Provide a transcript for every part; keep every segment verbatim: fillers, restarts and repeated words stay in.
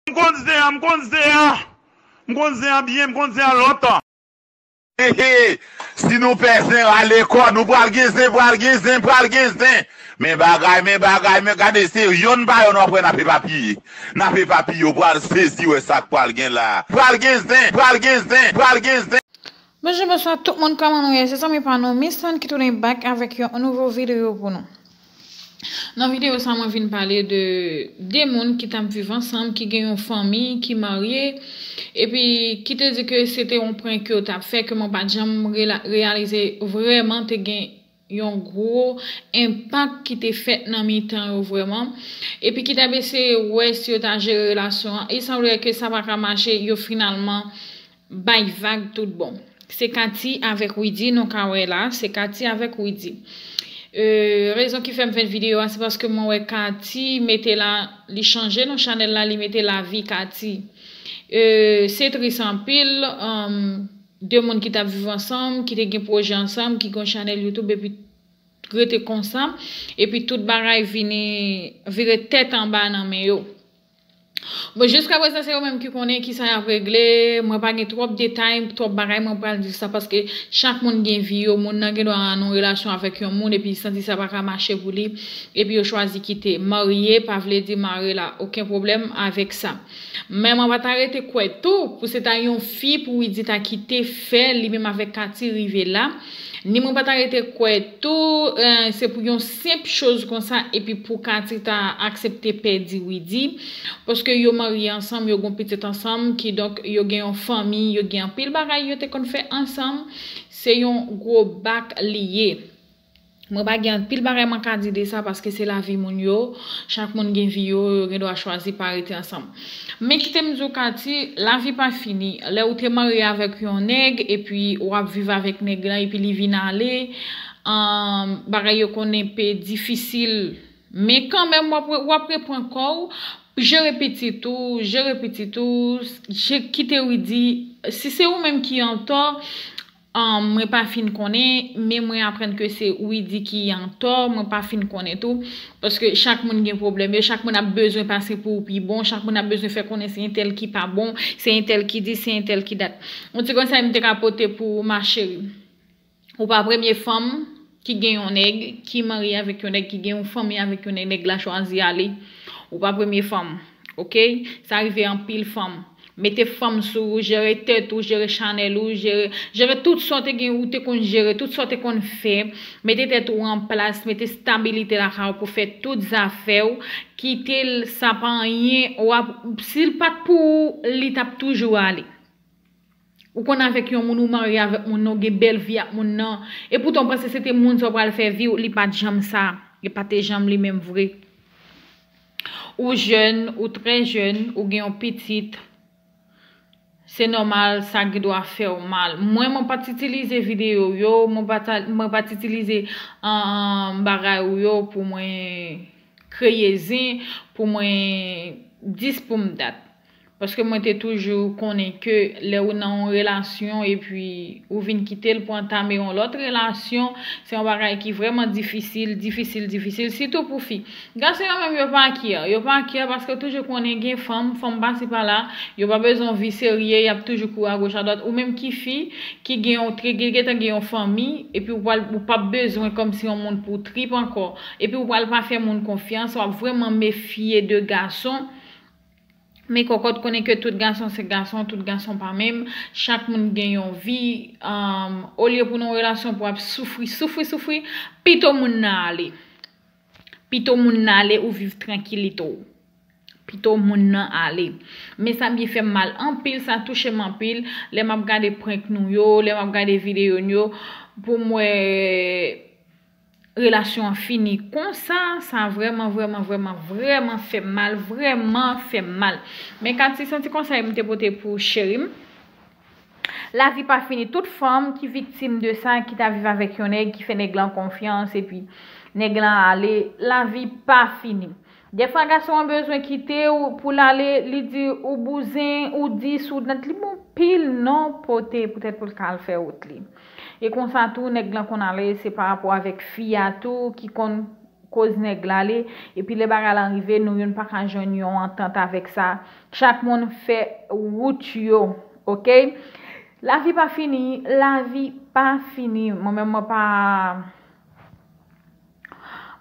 M konn zen an, m konn zen an. M konn zen an byen, m konn zen an lontan. He, he. Si nou pè zen, rale kò nou, pral gen zen, pral gen zen, pral gen zen. Men bagay, men bagay, men gade, se yonn pa yonn w ap wè n ap epapiye. N ap epapiye, w pral sezi wè sa k pral gen la. Pral gen zen, pral gen zen, pral gen zen. Bonjou, bonswa tout moun, kòman nou ye? Se zanmi pa nou, Miss Anne ki tounen back avèk yon nouvo videyo pou nou. Nan videyo sa, mwen vin pale de de moun ki t ap viv ansanm, ki gen yon fanmi, ki marye, epi ki te di ke se te yon prank yo t ap fè, ke mwen pa t janm rela- reyalize vrèman te gen yon gwo enpak ki te fèt nan mitan yo vrèman, epi ki t ap eseye wè si yo ta jere relasyon an. E sanble ke sa pa ka mache, yo finalman bay vag tout bon. Se Katy avèk Widy nou ka wè la, se Katy avèk Widy. Euh, rezon ki fè m fè videyo a, se paske mwen wè Katy mete la, li chanje non chanèl la, li mete lavi Katy. Euh, se tris anpil, um, de moun ki t ap viv ansanm, ki te gen pwojè ansanm, ki gen chanèl YouTube, epi rete konsa, epi tout bagay vini vire tèt anba nan men yo. Bon, jiska prezan se yo menm ki konnen kisa y ap regle. Mwen pa gen twòp detay, twòp bagay mwen pral di sa, paske chak moun gen vi yo. Moun nan gen dwa nan yon relasyon avèk yon moun epi li santi sa pa ka mache pou li, epi yo chwazi kite. Marye pa vle di mare la, okenn pwoblèm avèk sa. Men mwen pa ta rete kwè tou pou se ta yon fi pou Widy ta kite fè li menm avèk Katy rive la. Ni mwen pa ta rete kwè tou, eh, se pou yon senp choz konsa epi pou Katy ta aksepte pèdi Widy. Paske yo marye ansanm, yo gon pitit ansanm, kidonk yo gen yon fanmi, yo gen anpil bagay yo te konn fè ansanm. Se yon gwo bak li ye. Mwen pa gen anpil bagay mwen ka di de sa paske se lavi moun yo. Chak moun gen vi yo, yo gen dwa chwazi pa rete ansanm. Men kite m di w Katy, lavi pa fini. Lè ou te marye avèk yon nèg epi w ap viv avèk nèg lan epi li vin ale, um, bagay yo konnen pe difisil. Men kanmenm w ap, w ap reprann kò w, jere pitit ou, jere pitit ou, je- kite Widy, si se ou menm ki antò, um, mwen pa fin konnen, men mwen aprann ke se Widy ki antò, mwen pa fin konnen tou, paske chak moun gen pwoblèm yo, chak moun ap bezwen pase pou ou pi bon, chak moun ap bezwen fè konnen se entèl ki pa bon, se entèl ki di, se entèl ki dat. Yon ti konsèy m te ka pote pou ou, ma chérie. Ou pa premye fanm ki gen yon nèg, ki marye avèk yon nèg, ki gen yon fanmi avèk yon nèg, nèg la chwazi ale. Ou pa premye fanm, oke? Sa rive anpil fanm. Mete fanm sou ou, jere tèt ou, jere chanèl ou, jere, jere tout sa w te gen, ou te konn jere, tout sa w te konn fè. Mete tèt ou an plas, mete stabilite lakay ou pou fè tout zafè w. Kite l, sa pa anyen, w ap, si l pa t pou ou, li t ap toujou ale. Ou konn avèk yon moun, ou marye avèk moun nan, ou gen bèl vi ak moun nan. Epoutan ou panse se te moun sa w pral fè vi w, li pa t janm sa. Li pa te janm li menm vre. Ou jèn, ou trè jèn, ou gen yon pitit. Se nòmal, sa gen dwa fè w mal. Mwen, mwen pa t itilize videyo w yo, mwen pa t, mwen pa t itilize, um, bagay ou yo pou mwen kreye zen, pou mwen dis pou m dat. Paske mwen te toujou konnen ke lè ou nan yon relasyon epi ou vin kite l pou antame yon lòt relasyon, se yon bagay ki vrèman difisil, difisil, difisil, sitou pou fi. Gason yo menm yo pa care, yo pa care paske yo toujou konnen gen fanm, fanm pase pa la, yo pa bezwen vi serye, y ap toujou kouri agoch adwat. Ou menm ki fi, ki gen yon, ki gentan gen yon fanmi, epi ou pral, ou p ap bezwen kòmsi yon moun pou trip ankò, epi ou pral pa fè moun konfyans, w ap vrèman mefye de gason. Men kòkòt konnen ke tout gason se gason, tout gason pa menm. Chak moun gen yon vi. Um, olye pou nan yon relasyon pou ap soufri, soufri, soufri, pito moun nan ale. Pito moun nan ale, ou viv trankilite w. Pito moun nan ale. Men sa byen fè m mal anpil, sa touche m anpil. Lè m ap gade prank nou yo, lè m ap gade videyo nou yo, pou m wè relasyon an fini konsa, sa vrèman, vrèman, vrèman, vrèman fè m mal, vrèman fè m mal. Men Katy, se yon ti konsèy m te pote pou cheri m. Lavi pa fini. Tout fanm ki viktim de sa, ki ta viv avèk yon nèg, ki fè nèg lan konfyans, epi nèg lan ale, lavi pa fini. Dèfwa gason an bezwen kite w pou l ale, li di ou bouzen, ou dis, ou dat, li bon pil non pote poutèt pou l ka al fè wout li. E konsa tou, nèg lan konn ale, se pa rapò avèk fi a tou ki konn koz nèg la ale, epi lè bagay la rive, nou youn pa ka jwenn yon antant avèk sa. Chak moun fè wout yo, oke? Lavi pa fini, lavi pa fini. Mwen menm, mwen pa,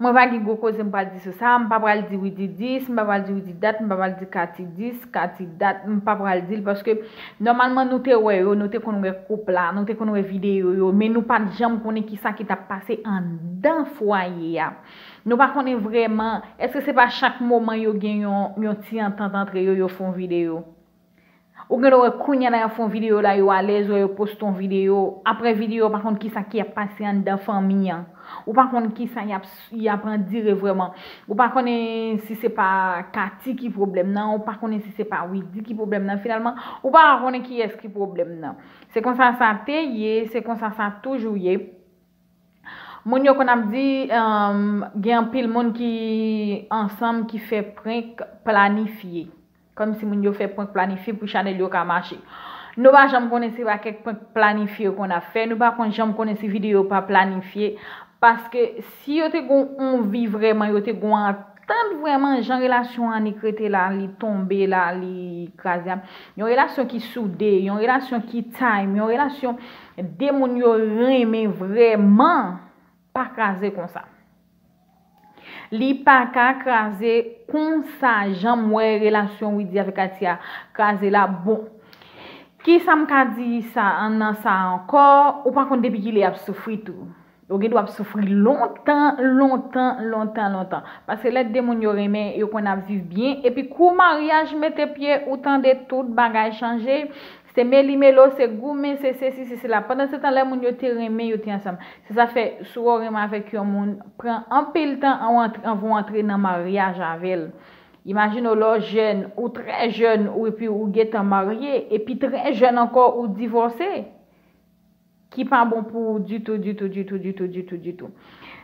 mwen pa gen gwo koze m pral di sou sa. M pa pral di Widy dis, m pa pral di Widy dat, m pa pral di Katy dis, Katy dat, m pa pral di l, paske nòmalman nou te wè yo, nou te konn wè koup la, nou te konn wè videyo yo, men nou pa t janm konnen kisa ki t ap pase anndan fwaye a. Nou pa konnen vrèman, èske se pa chak moman yo gen yon, yon ti antant antre yo, yo fè yon videyo? Ou gen dwa wè kounye a la y ap fè yon videyo la, yo alèz, wè yo poste yon videyo. Apre videyo, ou pa konn kisa ki ap pase anndan fanmi an. Ou pa konn kisa y ap, y ap andire vrèman. Ou pa konnen si se pa Katy ki pwoblèm nan, ou pa konnen si se pa Widy ki pwoblèm nan. Finalman, ou pa konnen kiyès ki pwoblèm nan. Se konsa sa te ye, se konsa sa toujou ye. Moun yo konn ap di, um, gen anpil moun ki ansanm ki fè prank planifye. Kòmsi moun yo fè prank planifye pou chanèl yo ka mache. Nou pa janm konnen se pa kèk prank planifye yo konn ap fè. Nou pa konn janm konnen si videyo pa planifye. Paske si yo te gon anvi vrèman, yo te gon antant vrèman, jan relasyon an annik rete la, li tonbe la, li kraze a. Yon relasyon ki soude, yon relasyon ki time, yon relasyon de moun yo renmen vrèman pa kraze konsa. Li pa ka kraze konsa jan m wè relasyon Widy avèk Katy a kraze la. Bon, kisa m ka di sa, nan sa ankò? Ou pa konn depi kilè y ap soufri tou. Yo gen dwa ap soufri lontan, lontan, lontan, lontan. Paske lè de moun yo renmen, yo konn ap viv byen. Epi kou maryaj mete pye, ou tande tout bagay chanje. Se meli melo, se goumen, se sesi, se sela. Pandan se tan, lè moun yo te renmen, yo te ansanm. Se sa fè, si w renmen avèk yon moun, pran anpil tan anvan w antre nan maryaj avè l. Imajine w lè w jèn, ou trè jèn, ou epi ou gentan marye, epi trè jèn ankò, ou divòse. Ki pa bon pou ou ditou, ditou, ditou, ditou, ditou, ditou.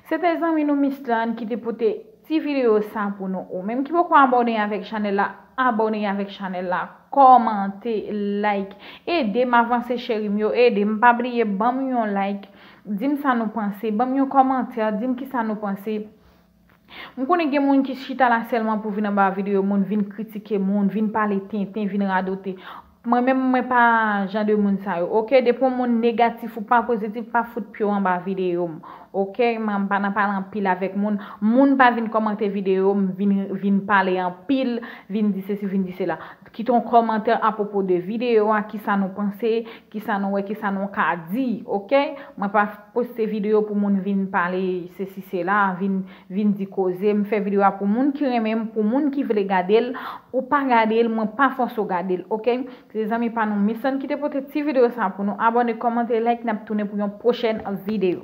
Se te zanmi nou Miss Lan ki te pote ti videyo sa pou nou. Ou menm ki poko abòne avèk chanèl la, abòne avèk chanèl la, kòmante, like. Ede m avanse cheri m yo, ede m. Pa bliye ban m yon like, di m sa nou panse, ban m yon kòmantè, di m kisa nou panse. M konnen gen moun ki chita la sèlman pou vin anba videyo moun, vin kritike moun, vin pale tenten, vin radote. Mwen menm, mwen pa jan de moun sa yo, oke? Depi yon moun negatif ou pa pozitif, pa fout pye w anba videyo m, oke? Mwen pa nan pale anpil avèk moun. Moun pa vin kòmante videyo m, vin, vin pale anpil, vin di sesi, vin di sela. Kite yon kòmantè apwopo de videyo a, kisa nou panse, kisa nou wè, kisa nou ka di, oke? Mwen pa poste videyo pou moun vin pale sesi sela, vin, vin di koze. M fè videyo a pou moun ki renmen m, pou moun ki vle gade l. Ou pa gade l, mwen pa fòse w gade l, oke? Se zanmi pa nou Miss Lan ki te pote ti videyo sa pou nou. Abòne, kòmante, like, n ap tounen pou yon pwochèn videyo.